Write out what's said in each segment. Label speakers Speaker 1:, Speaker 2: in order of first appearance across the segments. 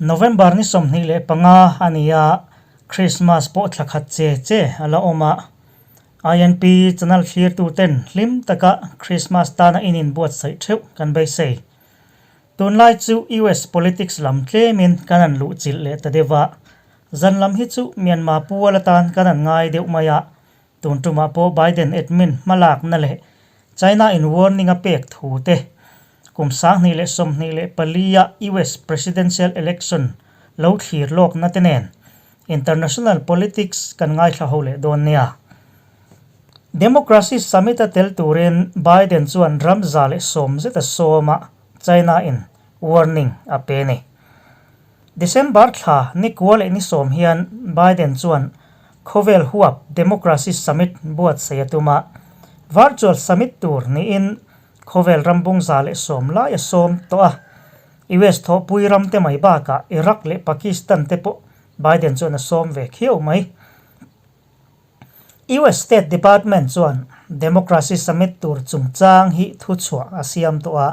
Speaker 1: November ni 25 a ni a, Christmas pawh thla khat che che a la awm a. INP channel thlirtuten hlim taka Christmas tana in inbuatsaih theuh kan beisei. Tunlai chu US politics lam tlemin kan han luhchilh leh ta deuh a, zan lam hi chu Myanmar pual atan kan han ngai deuh mai a, tun tumah pawh Biden admin hmalakna leh China in warning a pek thu te, kum 2024 a US presidential election lo thlir lawkna te nen international politics kan ngaithla ho leh dawn nia. Democracy Summit a tel turin Biden chuan ram 110 zet a sawm a, China in warning a pe a ni. December thla ni kua leh ni sawm hian Biden chuan khawvel huap Democracy Summit buatsaih a tum a, virtual summit tur niin khawvel ram bung 110 lai a sawm tawh a. US thawhpui ram te mai bakah Iraq leh Pakistan te pawh Biden chuan a sawm ve khiau mai. US State Department chuan Democracy Summit tur chungchang hi thuchhuah a siam tawh a,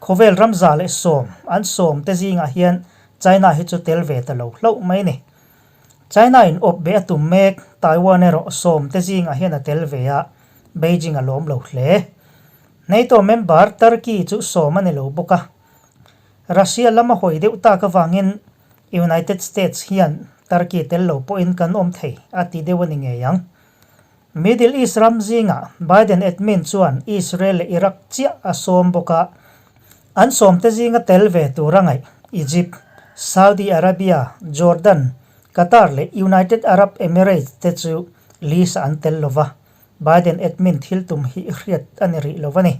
Speaker 1: khawvel ram 110 an sawm te zingah hian China hi chu tel ve ta lo hlauh mai a ni. China in awp beh a tum mek, Taiwan erawh sawm te zingah hian a tel ve a, Beijing a lawm lo hle. NATO member Turkey chu sawm a ni lo bawk a, Russia lama hawi deuh tak avangin United States hian Turkey tel lo pawhin kan awm thei a ti deuh a ni ngei ang. Middle East ram zingah Biden admin chuan Israel leh Iraq chiah a sawm bawk a, an sawmte zinga tel ve tur a ngaih Egypt, Saudi Arabia, Jordan, Qatar leh United Arab Emirates te chu list ah an tel lo va, Biden admin thil tum hi hriat a ni rih lo a ni.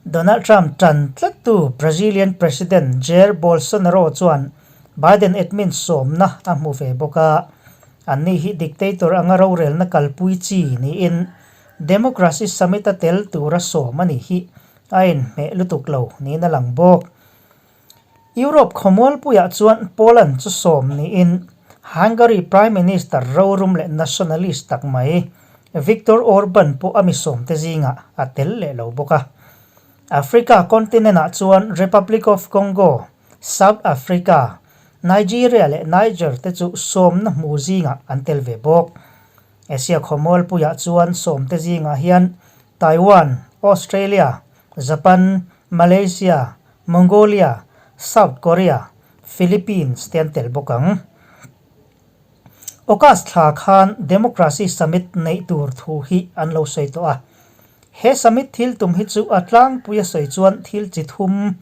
Speaker 1: Donald Trump tan tlattu Brazilian President Jair Bolsonaro chuan Biden admin sawmna a hmu ve bawk a, anni hi dictator anga rorelna kalpui chi niin Democracy Summit a tel tura sawm a nih hi a inhmeh lutuk lo niin a lang bawk. Europe khawmualpuiah chuan Poland chu sawm niin Hungary Prime Minister rorum leh nationalist tak mai Viktor Orban pawh a mi sawmte zingah a tel leh lo bawk a. Africa continent-ah chuan Republic of Congo, South Africa, Nigeria leh Niger te chu sawmna hmu zingah an tel ve bawk. Asia khawmualpuiah chuan sawmte zingah hian Taiwan, Australia, Japan, Malaysia, Mongolia, South Korea, Philippines te an tel bawk ang. August thla khan Democracy Summit neih tur thu hi an lo sawi tawh a. He summit thil tum hi chu a tlangpui a sawi chuan thil chi thum,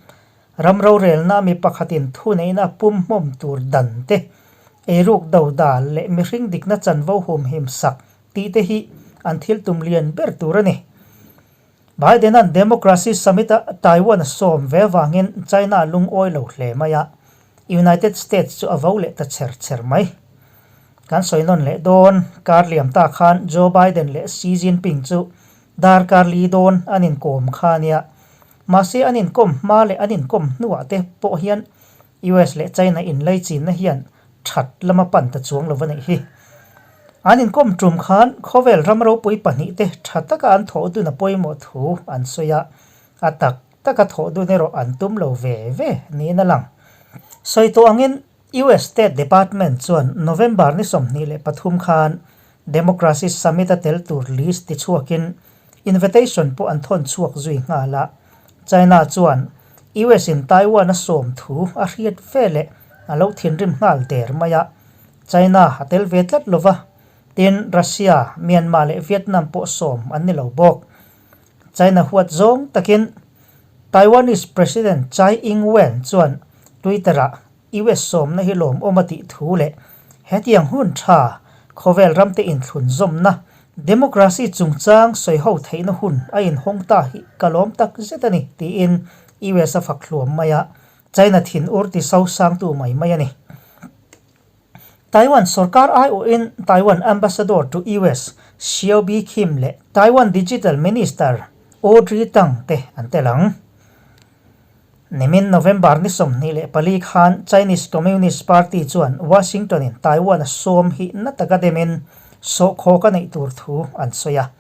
Speaker 1: ram rorelna mi pakhatin thuneihna pum hmawm tur dan te, eiruk do dal leh mihring dikna chanvo humhim sak tih te hi an thil tum lian ber tur a ni. Biden-a'n Democracy Summit-a Taiwan a sawm ve avangin China lungawi lo hle mai a, United States chu a vo leh ta chher chher mai. Kan sawi nawn leh dawn, kar liam ta khan Joe Biden leh Xi Jinping chu darkar li dawn an inkawm kha a nia. Mahse an inkawm hma leh an inkawm hnuah te pawh hian US leh China inlaichinna hian that lama pan ta chuang lo va neih hi. An inkawm tum khan khawvel ram ropui pahnih te tha taka an thawh dun a pawimawh thu an sawi a, a tak taka thawh dun erawh an tum lo ve ve niin a lang. Sawi tawh angin US State Department chuan November ni 23 khan Democracy Summit a tel tur list ti chhuakin invitation pawh an thawn chhuak zui nghal a, China chuan US in Taiwan a sawm thu a hriat veleh a lo thinrim nghal der mai a, China a tel ve tlat lova, tin Russia, Myanmar leh Vietnam pawh sawm an ni lo bawk. China huat zawng takin Taiwanese President Tsai Ing-wen chuan Twitter-ah US sawmna hi lawmawm a tih thu leh hetiang hun tha khawvel ramte inthlunzawmna democracy chungchang sawiho theihna hun a inhawng ta hi ka lawm tak zet a ni tiin US a fak hluam mai a, China thin ur ti sosangtu mai mai a ni. Taiwan sorkar aiawhin Taiwan Ambassador to US Hsiao Bi-khim leh Taiwan Digital Minister Audrey Tang te an tel ang. Nimin November ni 24 khan Chinese Communist Party chuan Washington in Taiwan a sawm hi na taka demin sawhkhawk a neih tur thu an sawi a.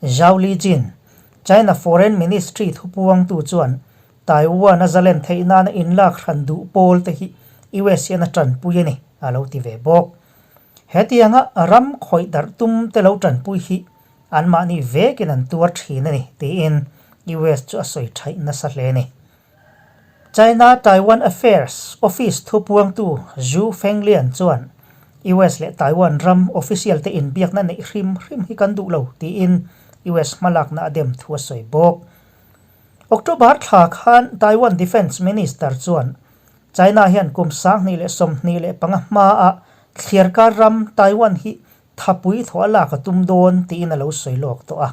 Speaker 1: Zhao Lijian, China Foreign Ministry thupuangtu chuan Taiwan a zalen theih nana inlak hran duh pawl te hi US hian a tanpui a ni, a lo ti ve bawk. Hetianga ram khawih darh tum te lo tanpui hi anmahni vekin an tuar thin a ni, tiin US chu a sawi thaih nasa hle a ni. China Taiwan Affairs Office thupuangtu Zhu Fenglian chuan US leh Taiwan ram official te inbiakna neih hrim hrim hi kan duh lo tiin US hmalakna a dem thu a sawi bawk. October thla khan Taiwan Defence Minister chuan China hian kum 2025 hmaah thliarkar ram Taiwan hi thapui thaw a lak a tum dawn tiin a lo sawi lawk tawh a.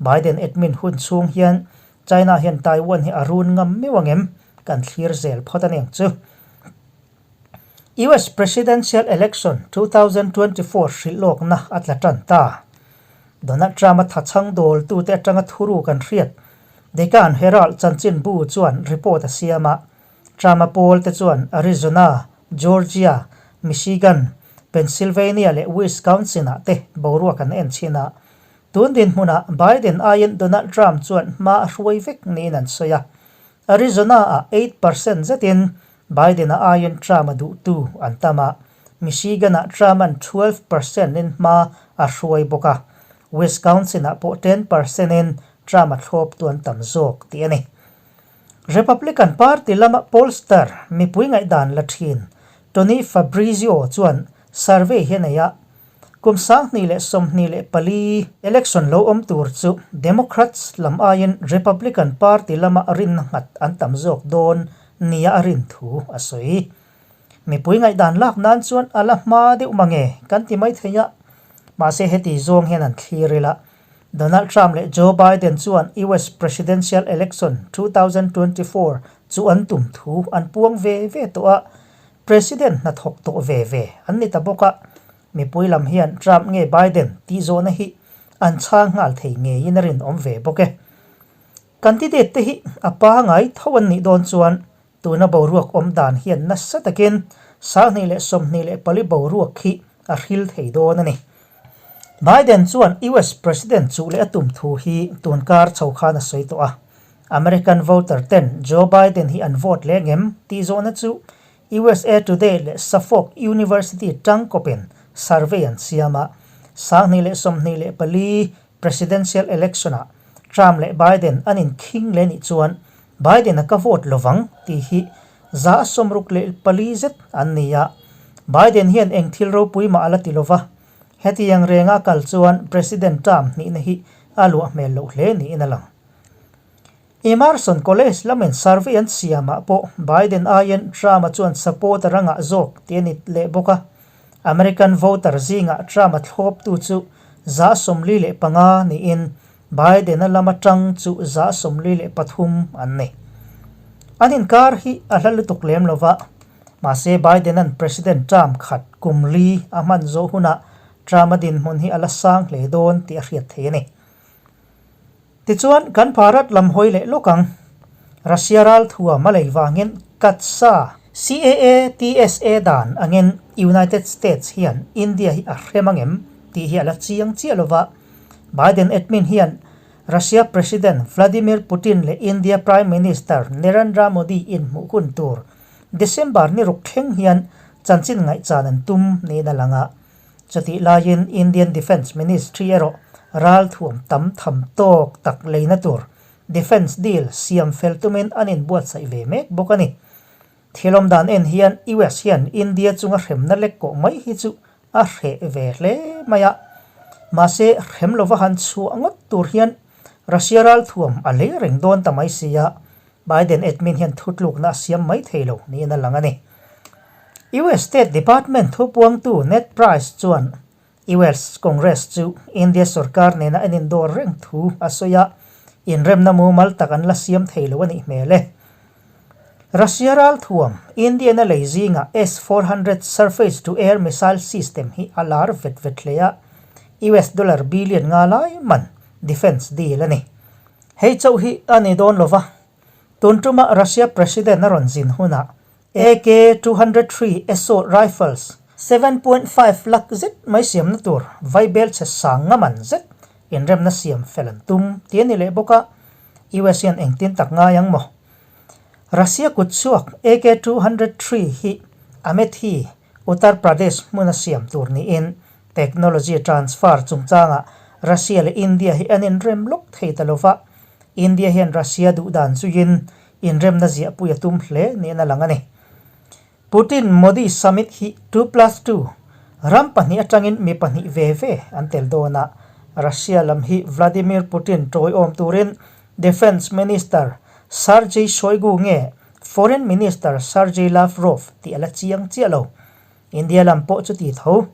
Speaker 1: Biden admin hun chhung hian China hian Taiwan hi a run ngam meuh ang em? Kan thlir zel phawt a ni ang chu. US Presidential Election 2024 hrilh lawkna a tla tan ta. Donald Trump-a thachhang dawltute atanga thuru kan hriat Deccan Herald chanchinbu chuan report a siam a. Trump-a pawlte chuan Arizona, Georgia, Michigan, Pennsylvania leh Wisconsin-ah te boruak an en chhin a. Tun dinhmunah Biden aiin Donald Trump chuan hma a hruai vek niin an sawi a. Arizona-ah 8% zetin Biden-a aiin Trump-a duhtu an tam a, Michigan-ah Trump-a'n 12% in hma a hruai bawk a, Wisconsin-ah pawh 10% in Trump-a thlawptu an tam zawk tih a ni. Republican Party lama pollster mipui ngaihdan la thin Tony Fabrizio chuan survey hi a nei a, Kum 2024 election lo awm tur chu Democrats lam aiin Republican Party lama rinna nghat an tam zawk dawn nia a rin thu a sawi. Mipui ngaihdan lak nan chuan a la hma deuh mange kan ti mai thei a, mahse heti zawng hian an thlir ila. Donald Trump leh Joe Biden chuan US Presidential Election 2024 chu an tum thu an puang ve ve tawh a, President hnathawk tawh ve ve an ni ta bawk a, mipui lam hian Trump nge Biden tih zawhna hi an chhang nghal thei ngeiin a rinawm ve bawk e. Candidate te hi a pangai tho an nih dawn chuan tuna boruak awm dan hian nasa takin 2024 boruak hi a hril thei dawn a ni. Biden chuan US President chuh leh a tum thu hi tunkar chho khan a sawi tawh a, American voter ten Joe Biden hi an vote leh ngem tih zawhna chu USA Today leh Suffolk University tangkawpin survey an siam a, 2024 presidential election-ah Trump leh Biden an inkhing leh nih chuan Biden-a ka vote lovang tih hi 64% zet an ni a, Biden hian eng thil ropui mah a la ti lova, hetiang renga a kal chuan president term hnihna hi a luah hmel loh hle niin a lang. Emerson College lamin survey an siamah pawh Biden aiin Trump-a chuan supporter a ngah zawk tih a ni leh bawk a. American voter zingah Trump-a thlawptu chu 45% niin Biden-a lama tang chu 43% an ni. An inkar hi a hla lutuk lem lo va, mahse Biden-a'n President term khat kum li a hman zawh hunah Trump-a dinhmun hi a la sang hle dawn tih a hriat thei a ni. Tichuan, kan Bharat lam hawi leh lawk ang. Russia ral thuam a lei vangin CATSA, CAATSA dan angin United States hian India hi a hrem angem tih hi a la chiang chiah lova. Biden admin hian Russia President Vladimir Putin leh India Prime Minister Narendra Modi inhmuh hun tur December ni ruk thleng hian chanchin ngaihchan an tum niin a lang a. Chutih laiin Indian Defence Ministry erawh ralthuam tam tham tawk tak leina tur Defence deal siam fel tumin an inbuatsaih ve mek bawk a ni. Thil awm dan en hian US hian India chunga hremna lek kawh mai hi chu a hreh ve hle mai a. Mahse hrem lova han chhuah ngawt tur hian Russia ralthuam a lei reng dawn ta mai si a, Biden admin hian thutlukna a siam mai thei lo niin a lang a ni. US State Department thupuangtu Ned Price chuan US Congress chu India sorkar nena an indawr reng thu a sawi a, inremna mumal tak an la siam thei lo a nih hmel e. Russia ralthuam India-na lei zingah S-400 surface-to-air missile system hi a lar vet vet hle a, US dollar billion nga lai man defence deal a ni. Hei chauh hi a ni dawn lova, tun tuma Russia President a rawn zin hunah AK 203 assault rifles 7.5 lakh zet mai siamna tur vaibel chhe sang nga man zet inremna siam fel an tum tih a ni leh bawk a, US hian engtin tak ngai ang maw? Russia kutchhuak AK 203 hi Amethi, Uttar Pradesh hmuna siam tur niin technology transfer chungchangah Russia leh India hi an inrem lawk thei ta lova, India hian Russia duhdan zuiin inremna ziahpui a tum hle niin a lang a ni. Putin-Modi summit hi 2+2, ram pahnih atangin mi pahnih ve ve an tel dawn a, Russia lam hi Vladimir Putin tawiawm turin Defence Minister Sergei Shoigu nge Foreign Minister Sergei Lavrov tih a la chiang chiah lo. India lam pawh chuti tho.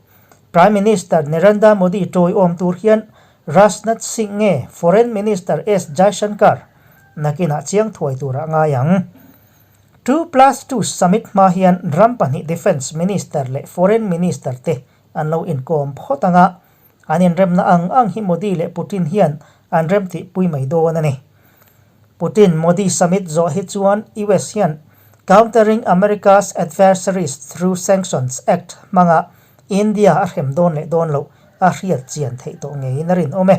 Speaker 1: Prime Minister Narendra Modi tawiawm tur hian Rajnath Singh nge Foreign Minister S Jaishankar nakinah chiang thuai turah a ngai ang. 2+2 summit hma hian ram pahnih Defence Minister leh Foreign Minister te an lo inkawm phawt ang a, an inremna ang ang hi Modi leh Putin hian an remtihpui mai dawn a ni. Putin-Modi summit zawh hi chuan US hian Countering America's Adversaries Through Sanctions Act hmanga India a hrem dawn leh dawn loh a hriat chian theih tawh ngeiin a rinawm e.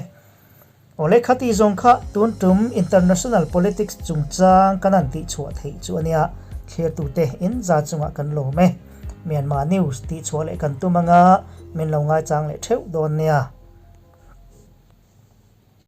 Speaker 1: Awle khati zawng kha tun tum international politics chungchang kan han tihchhuah theih chu a nia, thlirtute in za chungah kan lawm e. Myanmar news tihchhuah leh kan tum anga min lo ngaichang leh theuh dawn nia.